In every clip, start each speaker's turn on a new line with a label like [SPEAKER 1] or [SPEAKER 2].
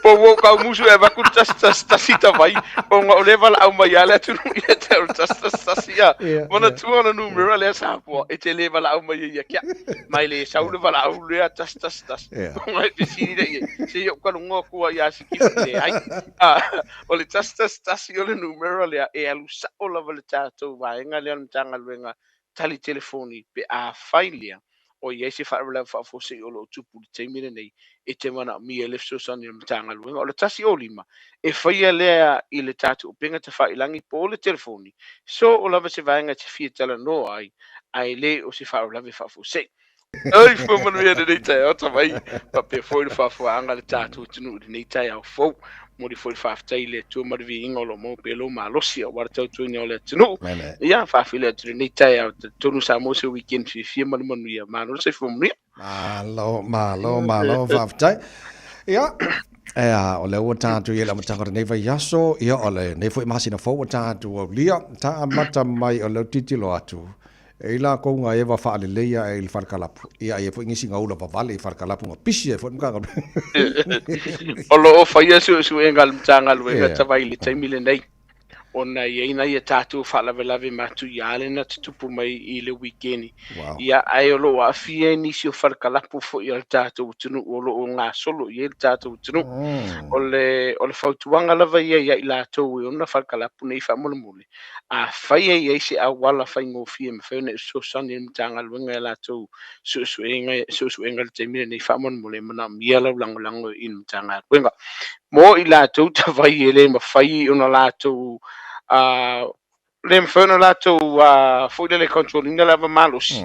[SPEAKER 1] Po ua ou kaumusu e avatu le 111 tavai, ona o lea e valaau mai lava le atunuu ia te au i le 111 a. Manatua o le numera lea Samoa e te le valaau mai ai ia te au. Ma e le sau le valaau lea 111. Ona e fesili lea i ai, se i ou talanoa atu lava ia Sikili, leai. O le 111 o le numera lea e alu sao lava i le tatou vaega lea o le Matagaluega tali telefoni pe afai lea o i ai se faalavelave faafuasei o lo o tupu i le taimi lenei e te manaomia ai le fesoasoani a le Matagaluega. O le 105, e faia lea i le tatou upega tafailagi po o le telefoni, so o lava se vaega e te fia talanoa ai, ae le o se faalavelave faafuasei. Soifua manuia i lenei taeao tamai, faapea foi le faafofoga a le tatou atunuu i lenei taeao fou. Momoli foi le faafetai i le Atua ma le viiga o lo o maua pea lou malosi aua le tautuaina o le atunuu. Ia, faafeiloai atu i lenei taeao, talitonu Samoa se weekend fiafia ma le manuia. Malo le soifua manuia.
[SPEAKER 2] Malo, malo, malo, faafetai. Ia, e a, o lea ua tatou i ai i le amataga o lenei vaiaso, ia, o lenei foi masina fou ua tatou aulia, ta amata mai o lea ou tilotilo atu, E i lakou nga eva faalelei ae i le falekalapu, ia ai foi nisi nga ula vavale i falekalapu nga pisi ai foi le Matagaluega.
[SPEAKER 1] O lo o faia suesuega a le Matagaluega tavai i le taimi lenei, ona e i ai nai a tatou faalavelave matuia lea na tutupu mai i le wikeni. Ia, ae o lo o aafia ai nisi o falekalapu foi a le tatou atunuu o lo o gasolo i ai le tatou atunuu. O le fautuaga lava ia ia i latou e ona falekalapu nei faamolemole, Afai e i ai se auala faigofie e mafai ona e fesoasoani i le Matagaluega i a latou suesuega suesuega i le taimi lenei, faamolemole e manaomia lau lagolago i le Matagaluega. Mo i latou tavai e le mafai ona latou le mafai ona latou foi lele control ina le ava malosi,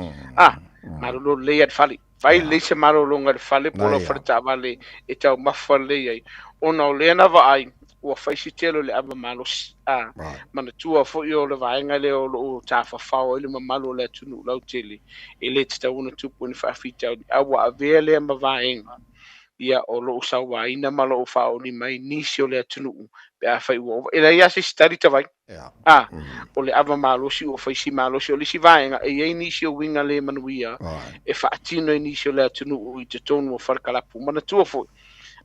[SPEAKER 1] malolo lelei lava i le fale. Fai lelei se malologa i le fale po o lau faletaavale e taumafa lelei ai, ona o lea na vaai ua fai si tele o le ava malosi. A manatua foi o le vaega lea o lo o tafafao ai le mamalu o le atunuu lautele, e le tatau ona tupu ni faafitauli, a ua avea lea ma vaega ia o lo o sauaina ma lo o faaoli mai nisi o le atunuu pe afai ua ova. E leai lava se isi tali tavai. A, o le ava malosi ua fai si malosi. O le isi vaega, e i ai nisi o uiga le manuia e faatino e nisi o le atunuu i totonu o falekalapu. Manatua foi,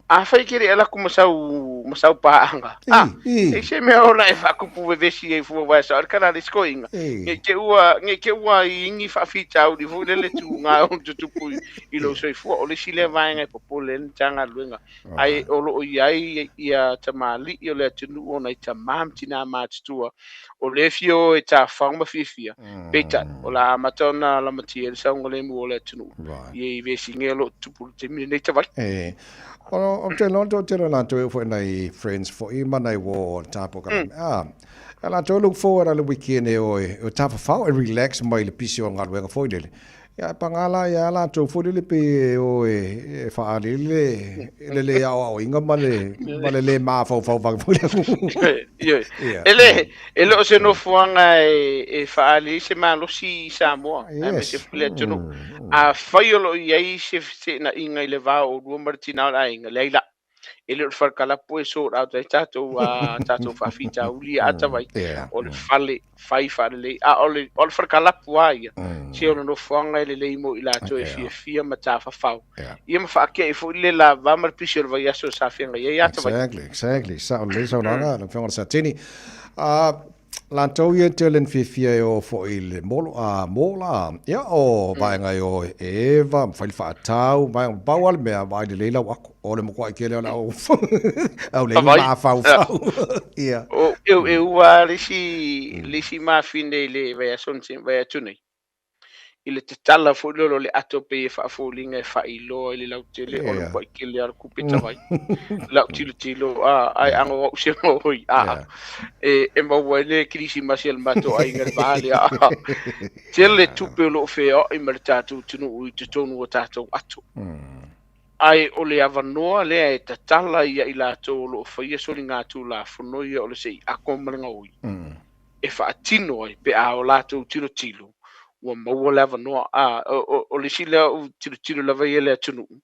[SPEAKER 1] afai e te le alu atu ma sau, ma sau paaga, a, e se mea ona e faakupu vevesi ai fua aua e sao ai le tala a le isi toeaina, ne i te i ua, ne i te i ua iingi faafitauli foi lele tuga o tutupu i lou soifua. O le isi lea vaega e popole ai le Matagaluega. Ae o lo o i ai ia tamalii o le atunuu o nai tama ma tinā matutua o lea e fia o e tafafao ma fiafia, peitai, o le a amata ona lamatia ai le saogalemu o le atunuu i vesiga o lo o tutupu i le taimi lenei tavai.
[SPEAKER 2] E, o te iloa toatele o latou e oo foi i nai friends foi ma nai uo o le tapu ka a, a latou look forward a le weekend e o e tafafao e relax mai le pisi o galuega foi lele. Ia, ae paga la ia latou foi lele pei e o e faaali le le le aoaoina ma le ma le le mafaufau vave foi
[SPEAKER 1] lea. Ioe. E le e le o se nofoaga e faaali ai se malosi i Samoa, aemaise foi le atunuu. Afai o lo o i ai se feteenaiga i le va o oulua ma le tina o le aiga, leai la. E le o le falekalapu e sort out ai tatou tatou faafitauli a tavai. O le fale fai faalelei, a o le o le falekalapu lava ia, se o le nofoaga e lelei mo i latou e fiafia ma tafafao. Ia ma faatea ai foi le lava ma le pisi o le vaiaso sa feagai ai ata vai.
[SPEAKER 2] Exactly, exactly. Sao lelei saunoaga lau Afioga i le Satini. Latou ia tele na fiafia e o foi i le molo, a mola, ia o vaega e o e eva, ma fai le faatau, vaega, pau lava le mea, vaai lelei lau ako, o le matuai tele o le au, au le mafaufau.
[SPEAKER 1] Ia. O, e ua le isi, le isi mafine i le vaiaso na vai atu nei. I le tatala foi lea o le ato pei e faafoliga e faailoa i le lautele o le matua tele lava o le tupe tavai. Lau tilotilo a ae ago au se moi a e maua ai le kerisimasi a le matou aiga i le va lea. Tele tupe o lo o feoai ma le tatou atunuu i totonu o tatou ato. Ae o le avanoa lea e tatala ia i latou o lo o faia soligatulafono ia o le se i ako ma le gaoi. E faatino ai pe a o latou tilotilo ua maua le avanoa. A, o le isi lea ou tilotilo lava ia i le atunuu,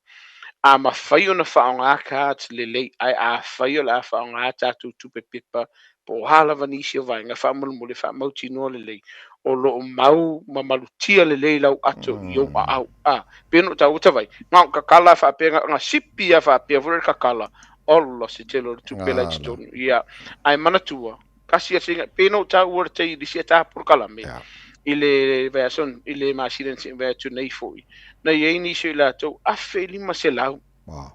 [SPEAKER 1] a mafai ona faaaoga cards lelei, ae afai o le a faaaoga tatou tupe pepa po o a lava nisi o vaega, faamolemole faamautinoa lelei o lo o mau ma malutia lelei lau ato i ou aao. A, pei ona ou taua tavai, na o kakala faapea, na sipi lava faapea foi le kakala, Ola se tele o le tupe la i totonu. Ia, ae manatua, tasi ia pe no taua le tai i se tā polokalame. I le vaiaso, i le masina na sei atu nei foi. Na i ai nisi o i latou, 1500.
[SPEAKER 2] Wow.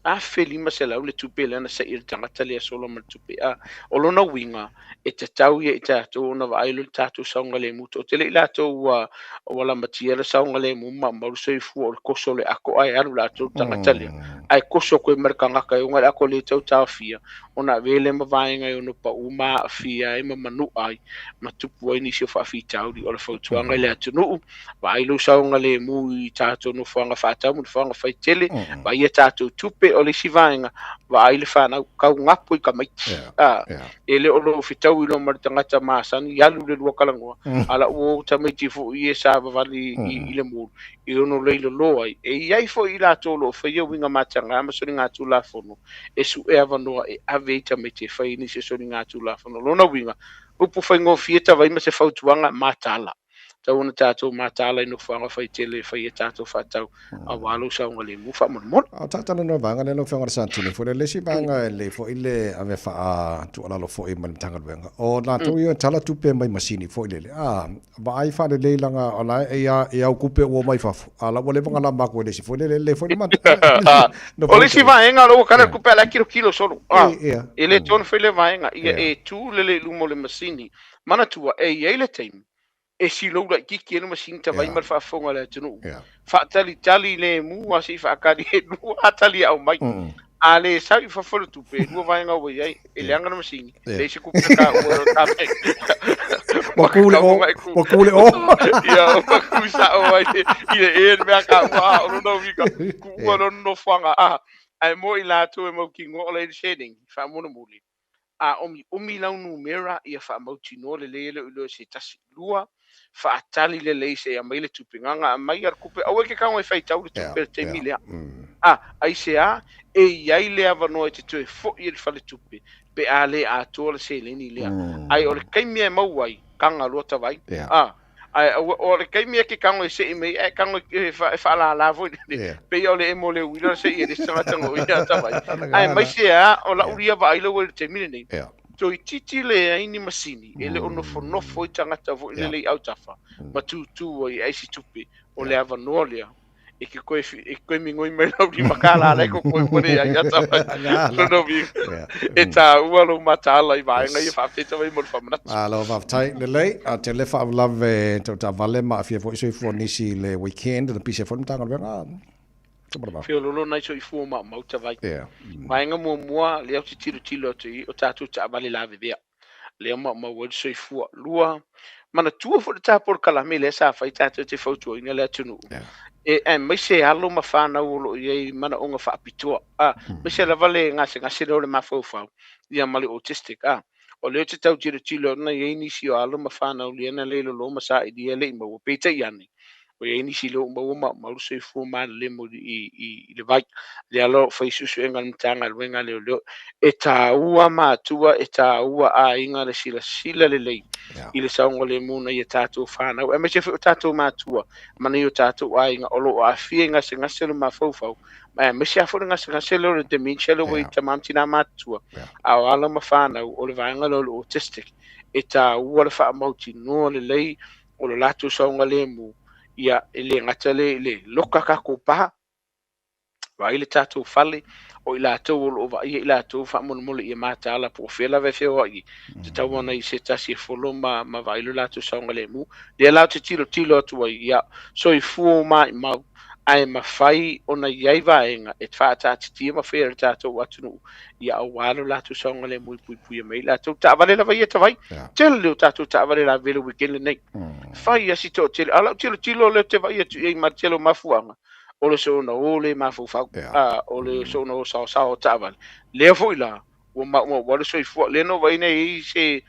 [SPEAKER 1] 1500 le tupe lea na sei le tagata lea sola ma le tupe. A, o lona uiga, e tatau ia i tatou ona vaai le tatou saogalemu. Toatele i latou ua lamatia le saogalemu ma mau le soifua o le koso o le ako ae alu latou le tagata lea. Ae koso koe ma le tagata e oga le ako le tau taofia, ona avea lea ma vaega e ono pau ma aafia ai ma manua ai, ma tupu ai nisi o faafitauli o le fautuaga i le atunuu. Vaai lou saogalemu i tatou nofoaga faatau ma nofoaga faitele, vaai ia tatou tupe o le isi vaega, vaai le whanau, kau ngapo i ka maiti. E le o lo fitau i lo ma le tagata masani, alu le lua kalangoa, ala ua tamaiti fo i e sa vavali i le mulu, i ono leilo loa ai. E iai fo i latou lo whaia winga matanga, ma soli ngā tūlafono, e su e avanoa e ave i tamaiti e whai ni se soli ngā tūlafono. Lona winga, upu whaingofie ta vai ma se fautuanga mātala. Tau ona tātou mātala i nofoaga faitele e whai e tātou whātau a wālo saunga le mu whamonemone.
[SPEAKER 2] A tātana no vanga le no whenga santini fo le lesi vanga le fo i le ave wha tualalo fo i mani tanga luenga. O lātou i o tala tupe mai masini fo i lele. A va ai wha le leilanga o la e ia e au kupe o mai fafu. A la wale vanga la mako le si fo le le fo le mata.
[SPEAKER 1] O le si vaenga lo kana kupe ala kilo kilo solo. E le tonu fo le vaenga ia e tu le le lumo le masini. Manatua e ia i le taimi. E si loura i kiki enu masini ta vai ma le faafofoga le atunuu. Faatalitali le mu a sei faakali e lua atali au mai. A le sau i fafo le tupe, e lua vaega ua iai, e leaga le masini, le isi kupe ka ua o tape.
[SPEAKER 2] Ua kū le o, ua kū le o.
[SPEAKER 1] Ia, ua kū sao ai i le e le mea ka ua a o lona uiga, ku ua lona nofoaga a. Ae mo i latou e mau kingoa o le seleni, faamolemole. A omi umi lau numera ia faamautinoa lelei e le o iloa se tasi lua, faatali lelei se ia mai le tupe. Nganga a mai ar kupe, aua ke kaunga e whaitau le tupe le taimi lea. A, ai se a, e iai le avanoa e te toe foi e le fale tupe, pe a le atoa le seleni lea. Ai o le kaimi e mau ai, kanga lua tawai. A, ai o le kaimi e ke kaunga e se i mei, e kaunga e whaalala foi le, pe ia o le emo le uila se i e le sangata ngo ia tawai. Ai mai se a, o la uria va aila ua le taimi lenei. Toi titi le ai ni masini, e le ono fonofo i tangata fo i le lei autafa, ma tūtū ai ai si tupe, o le avanoa lea. E ke koe, e koe mingoi mai lau ni makala ala e ko koe kore ai ata mai. Lono mi. E tā ua lo matala i vaenga i whaafeta mai mo le whamanatu.
[SPEAKER 2] A lo whaftai le lei, a te le whaavalave tau tā vale ma awhia fo iso i fua nisi le weekend, na pise fo mtanga venga.
[SPEAKER 1] Whio lolo nai so i fua ma mauta vai. Vaenga mua mua, le au te tiro tiro atu i, o tātou ta vale la vevea. Lea ma mau so i fua. Lua, mana tua fo le tāporo kalame le sa whai tātou te fautua ina le atunuu. E mai se alo ma whanau o lo i mana onga whaapitua. A, mai se lava le ngase ngase leo le mawhaufau. Ia male autistic. A, o leo te tau tiro tiro na i nisi o alo ma whanau lia na leilo lo masa i lia le i maua. Peita i ane. O ia nisi leo maua ma mauru se fua mana le mo i le vai. Le alo whai susu e ngā mtanga luenga leo leo. E tā ua mātua, e tā ua a inga le sila sila le lei. I le saunga le muna i tātou whanau. E me se o tātou mātua, mana i o tātou ainga, o lo a fia ngase ngase le mawhaufau. E me se afo ngase ngase le o le dementia le o i tamamti nā mātua. A o ala ma whanau, o le vaenga le o le autistic. E tā ua le whaamauti noa le lei, o le lātou saunga le mu. Ia e le ngata le le loka ka ko paha. Vai le tātou fale, o i lātou o lo vai i lātou whaamonemole i mātala po whela ve whio i. Te tau ana i se tasi e folo ma vai lo lātou saunga le mu. Le lau te tilo tilo atu ai ia. So i fuo mai mau, ai mawhai o na iai vaenga e whaatatitia ma whea le tātou atunuu. Ia au walo lātou saunga le mu i pui pui mai. Lātou taavale lava ia tawai. Tele leo tātou taavale la vele weekend nei. Whai asi tō tele. Alau tilo tilo leo te vai atu i ma tele o mafuanga. O le sona o le mafufau, o le sona o sao sao taavale. Lea foi la, ua ma ua le soifua, le no vai nei se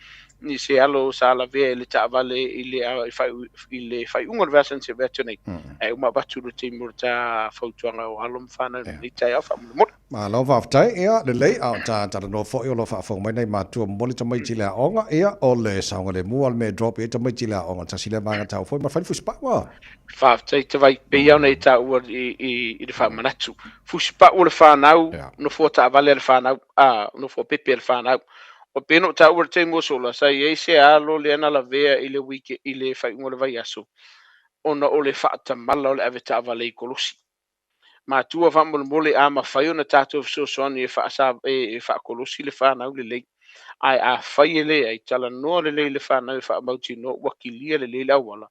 [SPEAKER 1] I se alo sa lavea i le taavale i le i le faaiuga o le vaiaso na tea atu nei. Ae uma avatu le taimi o le ta fautuaga o alo ma fanau i lenei taeao faamolemole.
[SPEAKER 2] Malo faafetai, ia lelei, a o ta talanoa foi o lo o faafofoga mai nai matua momoli tamaiti i le aoga, ia o le saogalemu lava o le mea e drop i ai tamaiti i le aoga, tasi lea vaega taua foi ma fai le fusipau a.
[SPEAKER 1] Faafetai Tavai, pei lava ona e taua i le faamanatu. Fusipau o le fanau, nofoa taavale a le fanau, a, nofoa pepe a le fanau. O pei ona ou taua i le taimi ua sola, sa i ai se alo lea na lavea i le week, i le faaiuga o le vaiaso, ona o le faatamala o le ave taavale i kolosi. Matua faamolemole, a mafai ona tatou fesoasoani e faasa, e faakolosi le fanau lelei. Ae afai e leai, talanoa lelei i le fanau e faamautinoa ua kilia lelei le auala,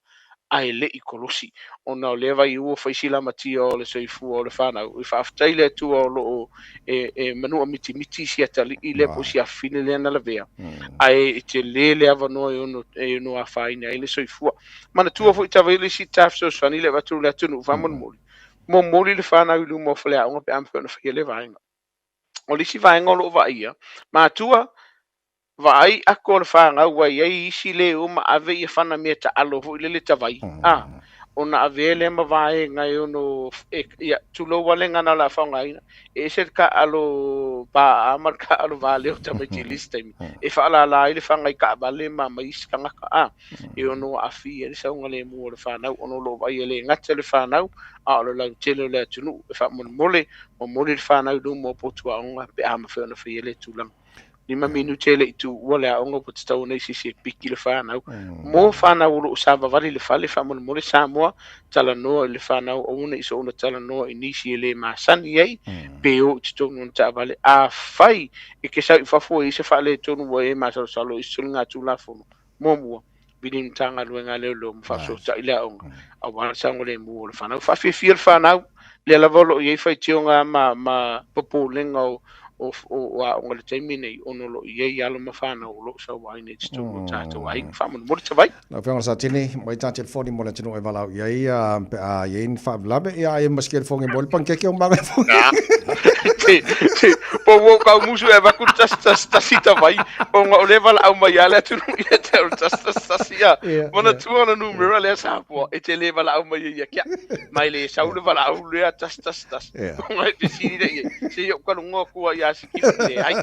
[SPEAKER 1] ae le i kolosi, ona o lea vaiu ua fai si lamatia o le soifua o le fanau. E faafetai i le Atua o lo o e manua mitimiti si atalii lea po o si afafine lea na lavea, ae e tele le avanoa e ono e ono afaina ai le soifua. Manatua foi tava i le isi ta fesoasoani le avatu i le atunuu faamolemole, momoli le fanau i luma o faleaoga pe a mafai ona faia lea vaega. O le isi vaega o lo o vaaia, matua, Vaai ako o le fanau ua i ai isi le o ma ave ia fana mea taalo foi lele tavai, a, ona avea lea ma vaega e ono, e, ia, tulou a le gana o le a faaaogaina, e ese le taaalo paaa ma le taaalo valeo tamaiti i le isi taimi, e faalala ai le faga i taavale ma ma isi tagata, a, e ono aafia ai le saogalemu o le fanau, ona o lo o vaaia e le gata le fanau, a o le lautele o le atunuu. E faamolemole, momoli le fanau i luma o potu aoga pe a mafai ona faia lea tulaga. 5 minute e le i tuua le aoga ua tatau ona i se isi e piki le fanau. Mo fanau o lo o savavali i le fale, faamolemole Samoa, talanoa i le fanau aua ne i soona talanoa i nisi e le masani ai, pe o i totonu o ni taavale. Afai e te sau i fafo e i ai se faaletonu ua e masalosalo i se soligatulafono, muamua, vili i le Matagaluega a Leoleo ma faafesootai le aoga, aua le saogalemu o le fanau. Faafiafia le fanau, lea lava o lo o i ai faitioga ma popolega o aoga i le taimi nei, ona o lo o i ai alo ma fanau o lo o sauaina i totonu o tatou aiga. Faamolemole Tavai.
[SPEAKER 2] Lau Afioga Satini, mai ta telefoni mo le atunuu e valaau i ai pe a i ai ni faalavelave, ia ai ma se telefoni mo le pankeke o maga fogi.
[SPEAKER 1] Po ua kau musu e avatu le tasi tasi tasi Tavai, ona o lea e valaau mai lava le atunuu ia te au le tasi tasi tasi ia. Manatua ona numera lea Samoa e te le valaau mai ai ia te au. Mai le sau le valaau lea tasi tasi tasi. Ona e fesili lea i ai, se i ou taluga atu ai ia Sikili, leai.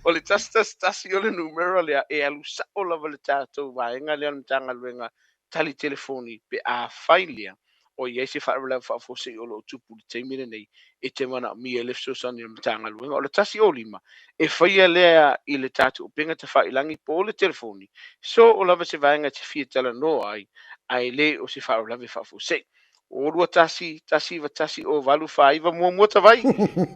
[SPEAKER 1] O le tasi tasi tasi o le numera lea e alu sao lava le tatou vaega lea o le Matagaluega tali telefoni pe afai lea o i ai se faalavelave faafuasei o lo o tupu i le taimi lenei e te manaomia ai le fesoasoani a le Matagaluega. O le 105 e faia lea i le tatou upega tafailagi po o le telefoni, so o lava se vaega e te fia talanoa ai ae le o se faalavelave faafuasei. O 2 1 1 9 1 0 8 4 9 muamua Tavai,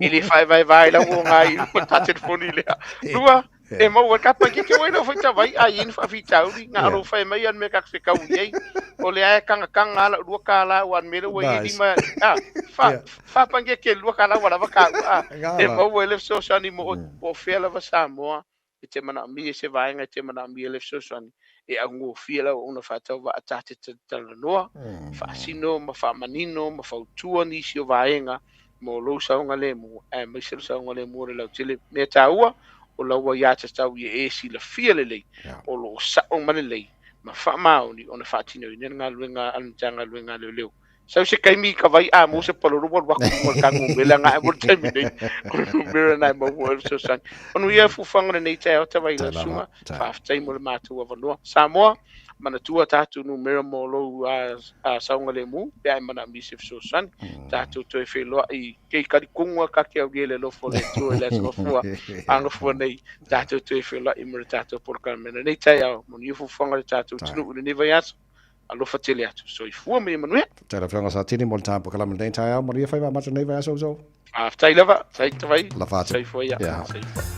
[SPEAKER 1] e le faevaevae lau oga i luma ta telefoni lea. Lua, e maua ka pa ke wai lau Tavai a i ni faafitauli nga alo fai mai an me ka whekau i ai. O le ae kanga kanga ala lua ka la ua me le ua i lima a fa fa pange ke lua ka la ua lava ka ua e maua i le fesoasoani mo po o fea lava Samoa e te manaomia se vaega e te manaomia le fesoasoani e augofie lau auauna faatauvaa ta te talanoa, faasino ma faamanino ma fautua nisi o vaega mo lou saogalemu aemaise le saogalemu o le lautele. Mea taua, o lau aiatatau ia e silafia lelei o lo o sao ma lelei ma faamaoni ona faatinoina le galuega a le Matagaluega a Leoleo. Sau se taimi ka vai a mo se palolo ua alu atu i luga o le ta numera na e mo le taimi nei. O le numera na e maua ai le fesoasoani. Manuia fuafuaga o lenei taeao Tavai lau susuga. Faafetai mo le matou avanoa. Samoa, manatua tatou numera mo lou saogalemu pe a e manaomia se fesoasoani. Tatou toe feiloai kei kalikuga ka ke aulia i le alofa o le Atua i le aso gafua a gafua nei. Tatou toe feiloai mo le tatou polokalame lenei taeao. Manuia fuafuaga o le tatou atunuu i lenei vaiaso. Alofa tele atu. Soifua ma ia manuia.
[SPEAKER 2] Faafetai lau Afioga Satini mo le polokalame lenei taeao. Manuia faiva amata lenei vaiaso uso.
[SPEAKER 1] Faafetai lava. Faafetai Tavai. Soifua ia. Soifua.